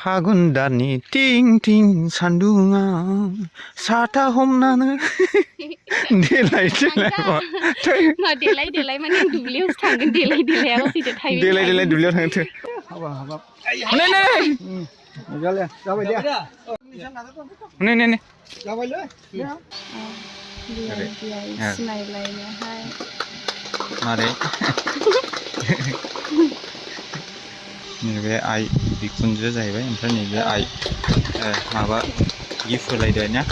फागुन दाननि टिं टिं सान्दुङा साथा हमनानै देलाय मा देलाय देलाय माने दुब्लियावसो थांगोन देलाय देलायाबो फैदो थाइबें देलाय देलाय दुब्लियाव थांथो नै नै जाबाय दे नै नै नै जाबायलै सिनायलायनोहाय मारै नैबे आइ बिखुनजो जाहैबाय ओमफ्राय नैबे आइ माबा गिफ्ट होलायदो ना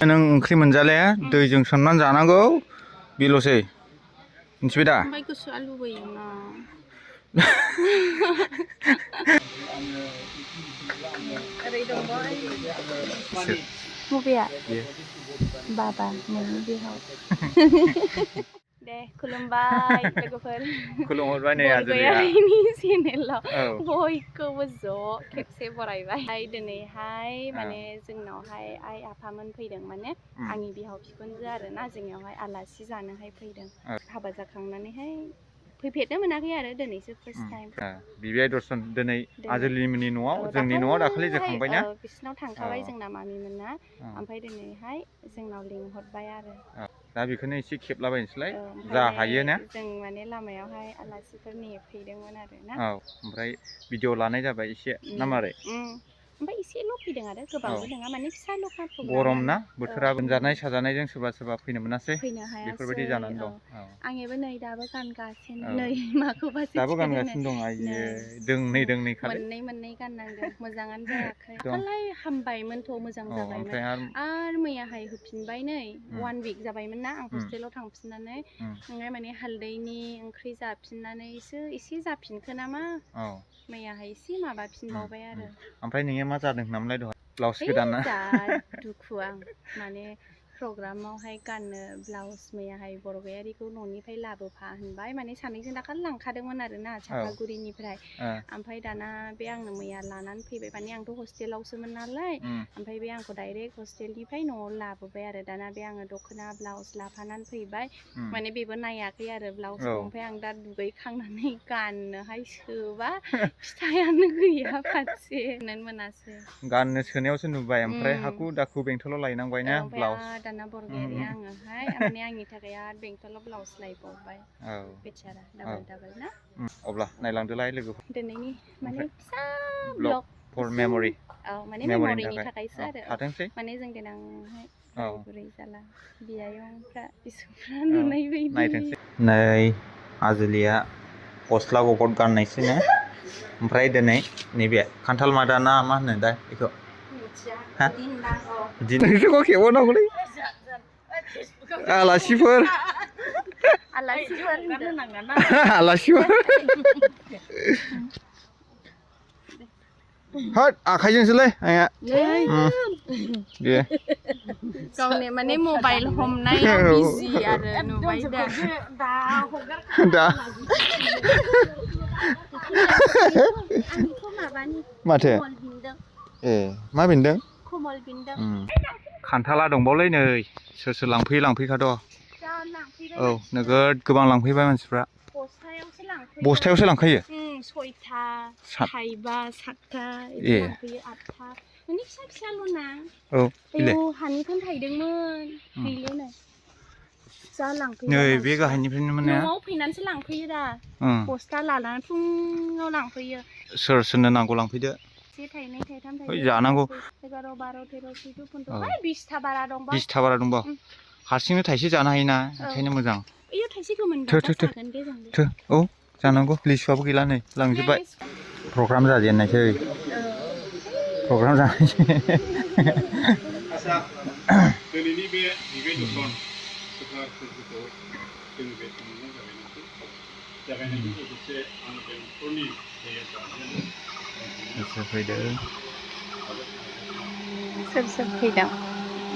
नों ओंख्रि मोनजाले दैजों सोमनानै जानांगौ बेल'सै मिथिबाय दा ओमफ्राय गोसोआ लुबैयोना ओरै दंबाय मबेया बाबा नोंनि बिहाव दे खुलुमबाय लोगोफोर खुलुमहरबाय नै आजोलिया चेनेलाव बयखौबो ज' खेबसे बरायबाय दिनैहाय माने जोंनावहाय आइ आफामोन फैदों माने आंनि बिहाव बिखुनजो आरोना जोंनियावहाय आलासि जानोहाय फैदों हाबा जाखांनानैहाय फैफेरनो मोनाखै आरो दिनैसो फार्स्ट टाइम बिबिआइ दर्शन दिनै आजोलिमोननि न'आव जोंनि न'आव दाखालि जाखांबाय ना बिसिनाव थांखाबाय जोंना मामि मोना ओमफ्राय दिनैहाय जोंनाव लिंहरबाय आरो दा बेखौनो एसे खेबलाबायनोसैलाय जा हायो ना जों माने लामायावहाय आलासिफोर नेफैदोंमोन आरो ना ओमफ्राय भिडिअ लानाय जाबाय एसे ना मारै ओमफ्राय एसेल' फैदों आरो गोबांबो नङा माने फिसाल'खा गरम ना बोथोरा लोमजानाय साजानायजों सोरबा सोरबा फैनो मोनासै फैनो हायासै बेफोरबायदि जानानै दं आंबो नै दाबो गानगासिनो नै माखौबासो दाबो गानगासिनो दं आइयो दोंनै दोंनै खालाय मोननै गाननांदों मोजाङानो जायाखै दाखालै हामबायमोनथ' मोजां जाबायमोन आरो मैयाहाय होफिनबाय नै 1 उइक जाबायमोन ना आं हस्टेलाव थांफिननानै ओमफ्राय माने हालदैनि ओंख्रि जाफिननानैसो एसे जाफिनखो नामा मैयाहाय एसे माबाफिनबावबाय आरो ओमफ्राय नोंनिया मा जादों होननामलाय दहाय ब्लाउस गोदाना जा दुखु आं माने प्रग्रामावहाय गाननो ब्लाउस मैयाहाय बरगयारिखौ न'निफ्राय लाबोफा होनबाय माने सानैजों दाखालि लांखादोंमोन आरोना चापागुरिनिफ्राय ओमफ्राय दाना बे आंनो मैया लानानै फैबाय माने आंथ' हस्टेलावसोमोन नालाय ओमफ्राय बे आंखौ डाइरेक्ट हस्टेलनिफ्राय न'आव लाबोबाय आरो दाना बे आङो दख'ना ब्लाउस लाफानानै फैबाय माने बेबो नायाखै आरो ब्लाउसखौ ओमफ्राय आं दा दुगैखांनानै गाननोहाय सोबा फिथायानो गैया फारसे मोनासै गाननो सोनायावसो नुबाय ओमफ्राय हाखु दाखु बेंथलाव लायनांबाय ना ब्लाउस दाना बरगयारि आङोहाय माने आंनि थाखाय आरो बेंथलाव ब्लाउस लायबावबाय बेचारा डाबल ना अब्ला नायलांदोलाय लोगोफोर दिनैनि माने फिसा ब्लग फर मेमरि माने मेमरिनि थाखायसो आरो थाथोंसै माने जों देनांहाय बोराय बुरै जाला बियायंफ्रा बिसौफ्रा नुनाय बायदि नै आजोलिया गस्ला गगद गाननायसै ना ओमफ्राय दिनै नैबे खान्थाल मादा ना मा होनो दा बेखौ नोंसोरखौ खेबावनांगौलै आलासिफोर होद आखाइजोंसोलै आइया दे गावनि माने मबाइल हमनायाव बिजि आरो नुबाय दा माथो मा बेन्दों कमल बेन्दों खान्थाला दंबावलै नै सोर सोर लांफैखाथ' औ नोगोद गोबां लांफैबाय मानसिफ्रा बस्थायावसो लांखायो 6था थाइबा 7था बिदि लांफैयो 8था माने फिसा फिसाल'ना हानिखौनो थायदोंमोन गैलानो जा लांफैयो नै बे गाहायनिफ्रायनो माने न'आव फैनानैसो लांफैयो दा बस्था लानानै फुङाव लांफैयो सोर सोरनो नांगौ लांफैदो थाइनै थाइथाम जानांगौ 11 12 13 14 15 20था बारा दंबा 20था बारा दंबा हारसिंनो थाइसे जानो हायोना ओंखायनो मोजां इयो थाइसे गोमोन जागोन दे जों औ जानांगौ लिसुआबो गैला नै लांजोब्बाय प्रग्राम जाजेननायसै प्रग्राम जानायसै दिनैनि बे बिबिआइ दर्शन गोथार फोरबोखौ जोङो बे समावनो जागायनायजों लोगोसे आं बे न'खरनि सोर फैदों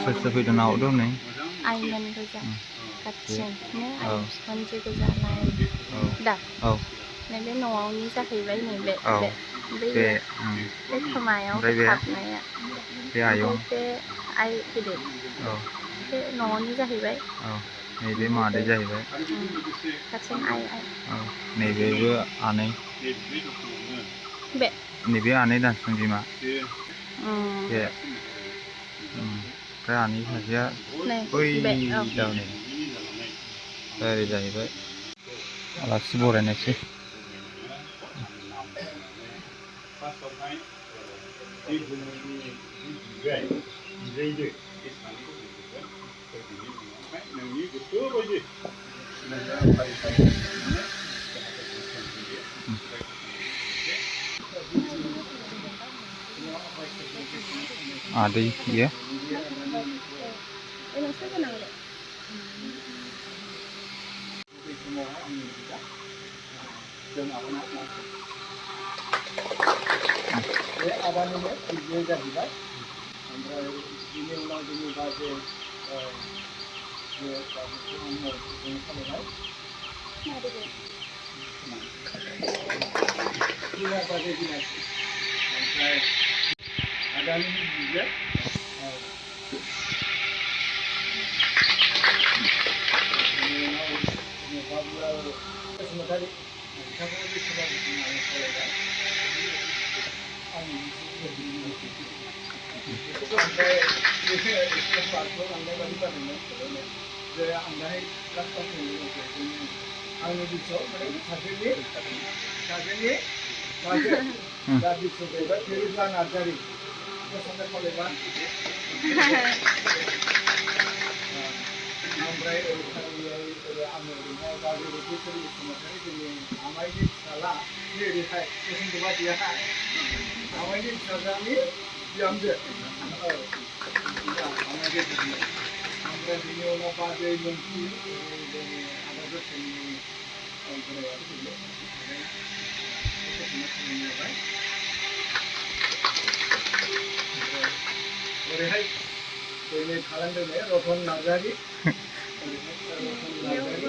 सोर फैदों नाहरदो नै आइमोन गोजा खाथिनो आइ बिखुनजो गोजालाय दा नैबे न'आवनि जाहैबाय नैबे बे खोमायाव खाबनाया बे आयं बे आइ गिदिर बे न'आवनि जाहैबाय नैबे मादै जाहैबाय खाथियाव आइ आइ औ नैबेबो आनै बे नैबे आनै दानसुं बिमा उम बे ओमफ्राय आनै सासेया नै बै बे औ दावनै ओरै जाहैबाय आलासि बरायनायसै फार्स्टआवहाय जि गुमुरनि जि बिबाय बिजायदो बे सानैखौ बुंजोबगोन ओमफ्राय बिनि उनावहाय नोंनि गोसो बायदि नोङो फारि फारि खालामनानै जाहाथे बोसोनहोयो ओमफ्राय आदै बियो नोंसोर गोनां दे बे समावहाय आंनि बिदा जों आब'ना बे आदानिनो बियो जाहैबाय ओमफ्राय बिनि उनाव जोंनि बाजे बे बाजेखौ आङो जों खालामबाय बिना बाजे बिनासि ओमफ्राय आदानि बियो बिनि उनाव बाबुआ बसुमतारी बिथांखौ बे समाव आङो खावलायबाय ओमफ्राय एसे बारखौ लांनाय बादि जादोंमोन जे आं दाहाय लास्ट आंनि बिसआव माने सासेनि बाजे दा बिस जाहैबाय फेरिब्ला नार्जारि बसुमतारी खावलायबा ओमफ्राय ओरै आङो ओरैहाय बाजे रुपेश्वरी बसुमतारी जोंनि आमाइनि फिसाला बे ओरैहाय बसुमतारी गैयाहा आमाइनि फिसाज्लानि बिहामजो औ आमाइनि बिहामजो ओमफ्राय बिनि उनाव बाजे मोनसि जोंनि आदा गोसोनि बोरायाबो फैयो ओमफ्राय ओरैहाय जोंनि थालांदोंनो रतन नार्जारि रतन नार्जारि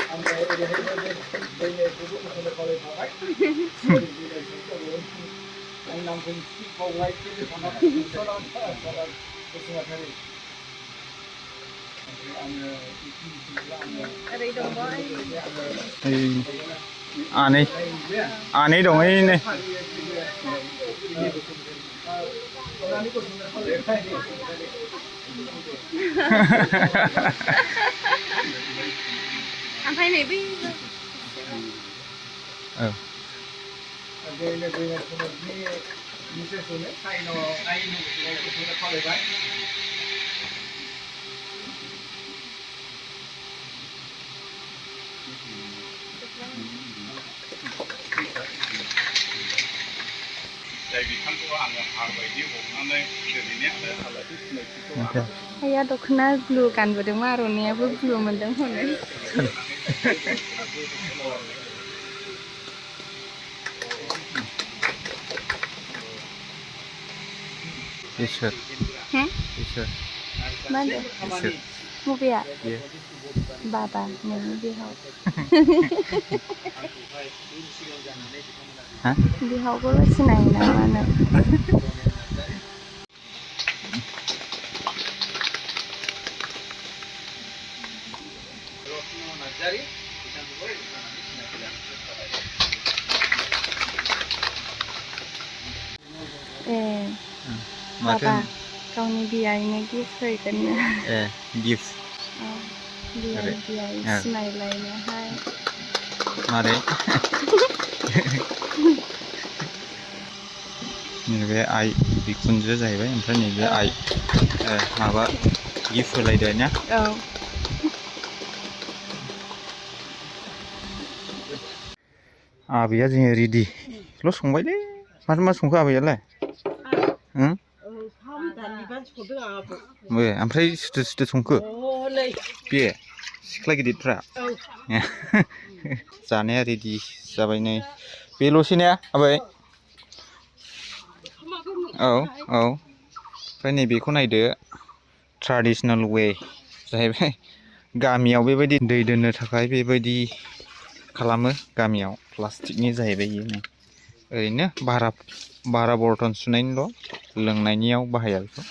ओमफ्राय ओरैहायबो बे दैखौबो मोसानो खावलायखाबाय आं नामखौ बावबाय बसुमतारी ओरै दंबो आनै दं ओइनै ओमफ्राय नै बै औ खावलायबाय जाय बिथांखौ आङो हार बायदि हमनानै दिनैनि आलासि सिनायथिखौ आइया दख'ना ब्लु गानबोदोंमोन आर'नाइयाबो ब्लु मोनदों हनै इसोर मा होनदों मबेया बाबा नोंनि बिहाव बिहावखौल' सिनायो ना मा होनो ए बाबा गावनि बियायनो गिफ्ट हैगोननो ए गिफ्ट बियाय सिनायलायनोहाय मारै नैबे आइ बिखुनजो जाहैबाय ओमफ्राय नैबे आइ माबा गिफ्ट होलायदो ना औ आबैया जोङो रेडिल' संबायलै मा संखो आबैयालाय ओमफ्राय सोरथो संखो बे सिख्ला गिदिरफ्रा जानाया रेडि जाबाय नै बेल'सै ने आबै औ ओमफ्राय नैबेखौ नायदो ट्रेडिसनेल वे जाहैबाय गामियाव बेबायदि दै दोननो थाखाय बेबायदि खालामो गामियाव प्लास्टिकनि जाहैबाय इयो नै ओरैनो भारा बर्तन सुनायनिल' लोंनायनियाव बाहाया बेखौ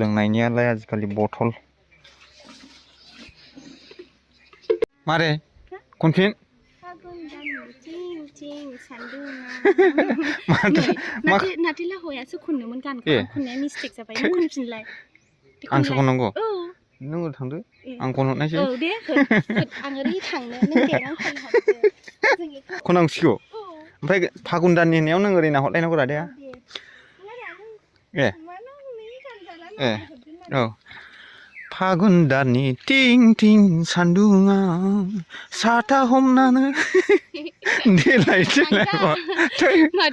लोंनायनियालाय आजिखालि बथल मारे खनफिन नाथिला हयासो खननोमोन गानखौ खननाया मिस्टेक जाबाय नों खनफिनलाय आंसो खननांगौ नों थांदो आं खनहरनायसै औ दे आं ओरै थांनो नों देनां खनहरदो खननांसिगौ ओमफ्राय फागुन दाननि होननायाव नों ओरै नाहरलायनांगौ रा दे औ फागुन दाननि टिं टिं सान्दुङा साथा हमनानै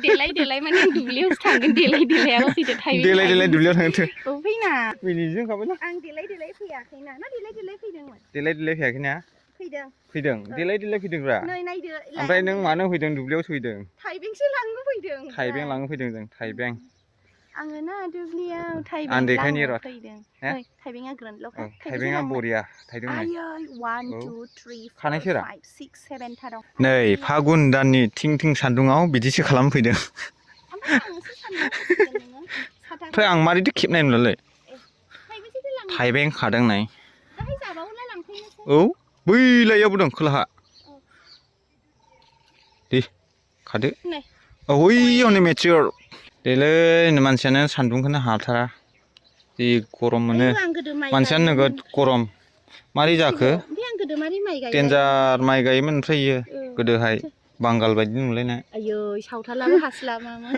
देलाय देलाय माने दुब्लियावसो थांगोन देलायाबो फैदो देलाय दुब्लियाव थांथो औ फैना फैनिजों खाबायना आं देलाय फैयाखैना ना देलाय फैदोंमोन देलाय फैयाखै ना फैदों देलाय फैदोंब्रा नै नायदो ओमफ्राय नों मानो फैदों दुब्लियाव फैदों थाइबेंसो लांनो फैदों थाइबें लांनो फैदों जों थाइबें आङो ना दुब्लियाव थाइबें आं देखायनि लांनो र' फैदों थाइबेंआ ग्रोनल'खा थाइबेंआ बरिया थाइदों नै आयै 1 2 3 खानायसो 4 रा 5 6 7 था दं नै फागुन दाननि थिं थिं सान्दुङाव बिदिसो खालामफैदों ओमफ्राय आं मारैथो खेबनाय नुलाय थाइबें खादों नै औ बैलायावबो दं खोलाहा दे खादो औ बैयावनो मेचियर देलै मानसियानो सान्दुंखौनो हाथारा जि गरम मोनो मानसियानो नोगोद गरम मारै जाखो देन्जार माइ गायोमोन ओमफ्राय इयो गोदोहाय बांगाल बायदि नुलायनाय आयै सावथालाबो हास्लाबामोन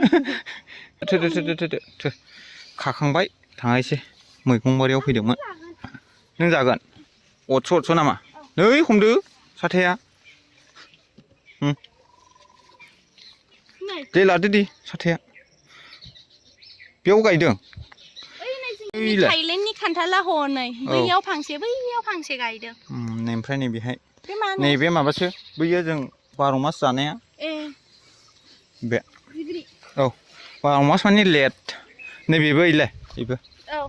थो खाखांबाय थांनायसै मैगं बारियाव फैदोंमोन नों जागोन अथस' नामा नै हमदो साथाया दे लादो दे साथाया बेयाव गायदों थाइलेण्डनि खान्थाला हनै बैयाव फांसे गायदों ओमफ्राय नैबेहाय नैबे माबासो बैयो जों 12 मास जानाया बे औ 12 मास माने लेट नैबेबो इलाय बेबो औ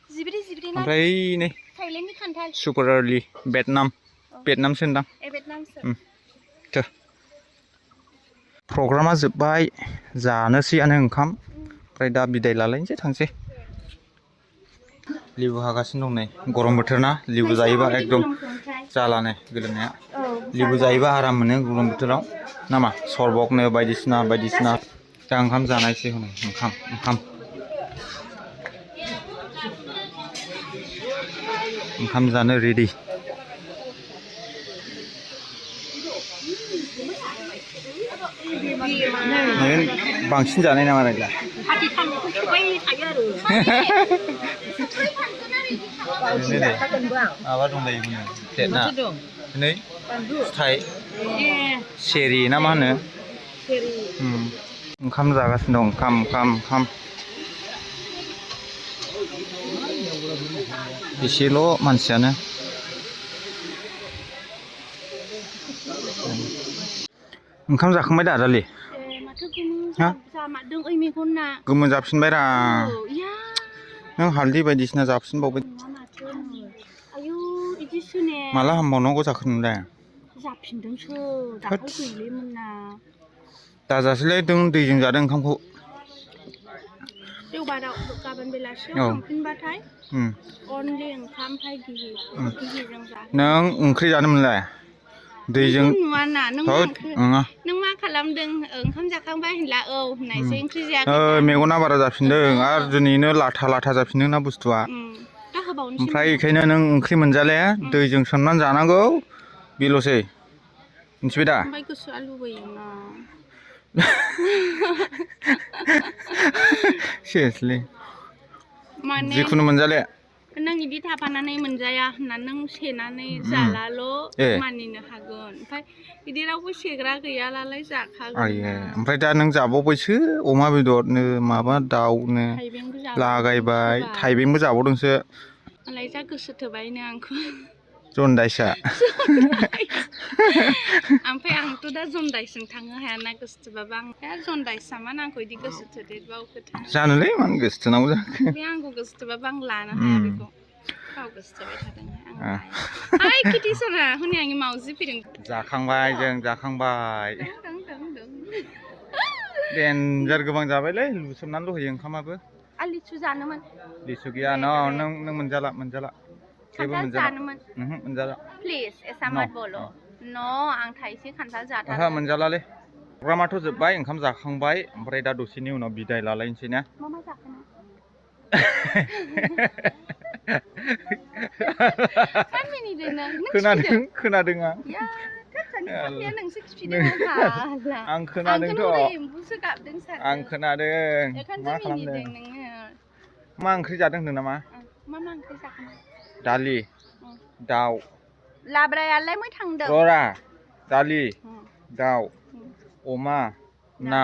जिब्रै ना ओमफ्राय नै थाइलेण्डनि खान्थाल सुपार आर्लि भियेटनामसो होनदां प्रग्रामा जोब्बाय जानोसैयानो ओंखाम ओमफ्राय दा बिदाय लालायनोसै थांसै लेबु हागासिनो दं नै गरम बोथोर ना लेबु जायोबा एकदम जालानो गोलोमनाया लेबु जायोबा आराम मोनो गरम बोथोराव नामा सरबकनो बायदिसिना दा ओंखाम जानायसै हनै ओंखाम जानो रेडि बांसिन जानाय नामा रायला माबा दंलायोमोन प्लेटना नै फिथाइ सेरि ना मा होनो ओंखाम जागासिनो दं ओंखाम एसेल' मानसियानो ओंखाम जाखांबाय दा दालि गोमोन जाफिनबाय रा नों हालदै बायदिसिना जाफिनबावबाय माला हामबावनांगौ जाखो नोंलाय दाजासैलाय दैजों जादों ओंखामखौ देवबाराव गाबोन बेलासियाव थांफिनबाथाय अनलि ओंखाम ओमफ्राय गिहिजों नों ओंख्रि जानो मोनलाय दैजों नुवाना नों मा खालामदों ओंखाम जाखांबाय होनला औ होननायसै ओंख्रि जायाखै मेगना बारा जाफिनदों आरो दिनैनो लाथा जाफिनदों ना बुस्थुआ ओमफ्राय बेखायनो नों ओंख्रि मोनजाले दैजों सोमनानै जानांगौ बेल'सै मिथिबाय दा ओमफ्राय गोसोआ लुबैयोना सिरियासलि जिखुनु मोनजाले नों बिदि थाफानानै मोनजाया होननानै नों सेनानै जालाल' मानिनो हागोन ओमफ्राय बिदि रावबो सेग्रा गैयालाय जाखागोन ओमफ्राय दा नों जाबावबायसो अमा बेदरनो माबा दाउनो लागायबाय थाइबेंबो जाबावदोंसो मालाय जा गोसो थोबायनो आंखौ जनदाइसआ ओमफ्राय आंथ' दा जनदाइसजों थांनो हायाना गोसो थोबाबा आं जनदाइस सामान आंखौ बिदि गोसो थोदेरबावो खोथा जानोलै मानो गोसो थोनांगौ जाखो बे आंखौ गोसो थोबाबा आं लानो हाया बेखौ गाव गोसोथोबाय थादों आं हाय किटि सना हनै आंनि मावजि फैदों जाखांबाय जों जाखांबाय दों देन्जार गोबां जाबायलै लुसोमनानै होयो ओंखामाबो लिसु जानोमोन लिसु गैया नों मोनजाला जेबो खान्थाल मोनजाला जानोमोन मोनजाला प्लिज ऐसा मत बोलो न' आं थाइसे खान्थाल ओहो जाथारगोन मोनजालालै प्रग्रामाथ' जोब्बाय ओंखाम जाखांबाय ओमफ्राय दा दसेनि उनाव बिदाय लालायनोसै ना मा जाखोना मान मिनिदों नों खोनादों आं नोंसो खिफिदों आं खोनादोंथ' एम्बुसो गाबदों सार आं खोनादों मा खालामदों मा ओंख्रि जादों होनदों नामा मा ओंख्रि जाखोना दालि दाउ लाब्रायालाय मै थांदों ररा दालि दाउ अमा ना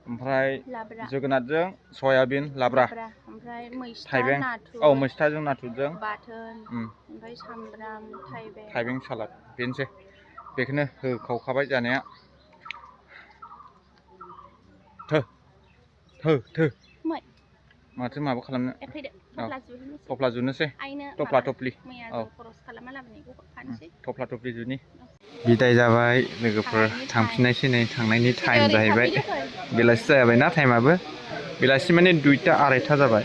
ओमफ्राय जोगोनारजों सयाबिन लाब्रा ओमफ्राय मैस्था थाइबें नाथुर औ मैस्थाजों नाथुरजों बाथोन ओमफ्राय सामब्राम थाइबें सालाद बेनोसै बेखौनो होखावखाबाय जानाया थो माथो माबा खालामनो थफ्ला जुनोसै थफ्ला थफ्लि औ थफ्ला थफ्लि जुनि बिदाय जाबाय लोगोफोर थांफिननायसै नै थांनायनि टाइम जाहैबाय बेलासि जाबायना टाइमाबो बेलासि माने 2टा 2:30 जाबाय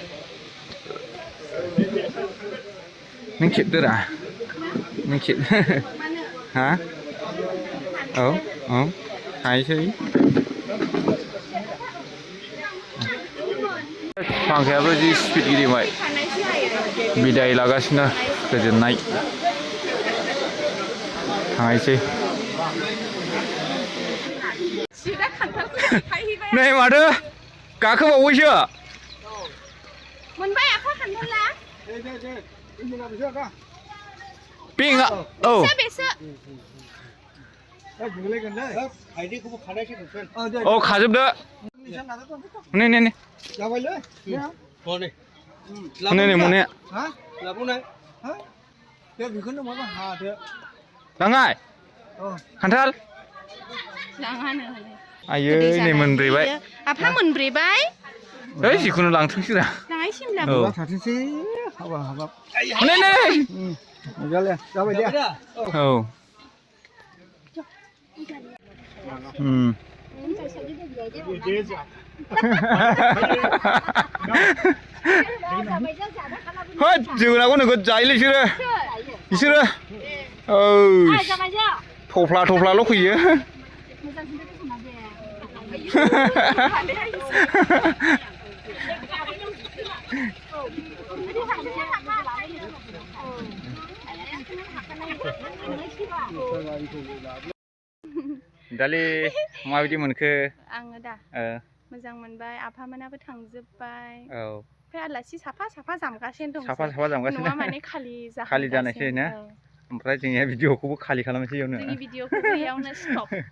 नों खेबदोरा नों खेब हा औ थांसै फांखायाबो जि स्पिड गिदिंबाय बिदाय लागासिनो गोजोननाय थांसै नै माथो गाखोबावबायसो मोनबाय आफा खान्थाला बेङा औ औ खाजोबदो नै मने लाङाय खान्थाल आयै नै मोनब्रेबाय आफा मोनब्रेबाय ओइ जिखुनु लांथोंसैरा थाथोंसै हाबाब जाबाय दे औ जोगोनारखौ नोगोद जायोलै बिसोरो थफ्ला फैयो दालि माबायदि मोनखो आङो दा मोजां मोनबाय आफामोनाबो थांजोब्बाय औ ओमफ्राय आलासि साफा जामगासिनो दं साफा जामगासिनो न'आ माने खालि जानायसै ना ओमफ्राय जोंनिया भिडिअखौबो खालि खालामनोसै इयावनो जोंनि भिडिअखौबो इयावनो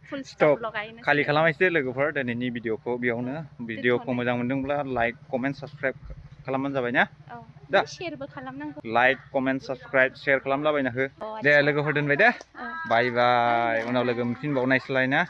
फुल स्टप लगायनोसै खालि खालामनोसै लोगोफोर दिनैनि भिडिअखौ बेयावनो भिडिअखौ मोजां मोनदोंब्ला लाइक कमेन्ट साबसक्राइब खालामबानो जाबाय ना दा शेयारबो खालामनांगौ लाइक कमेन्ट साबसक्राइब शेयार खालामलाबायना हो दे लोगोफोर दोनबाय दे बाय बाय उनाव लोगो मोनफिनबावनायसैलाय ना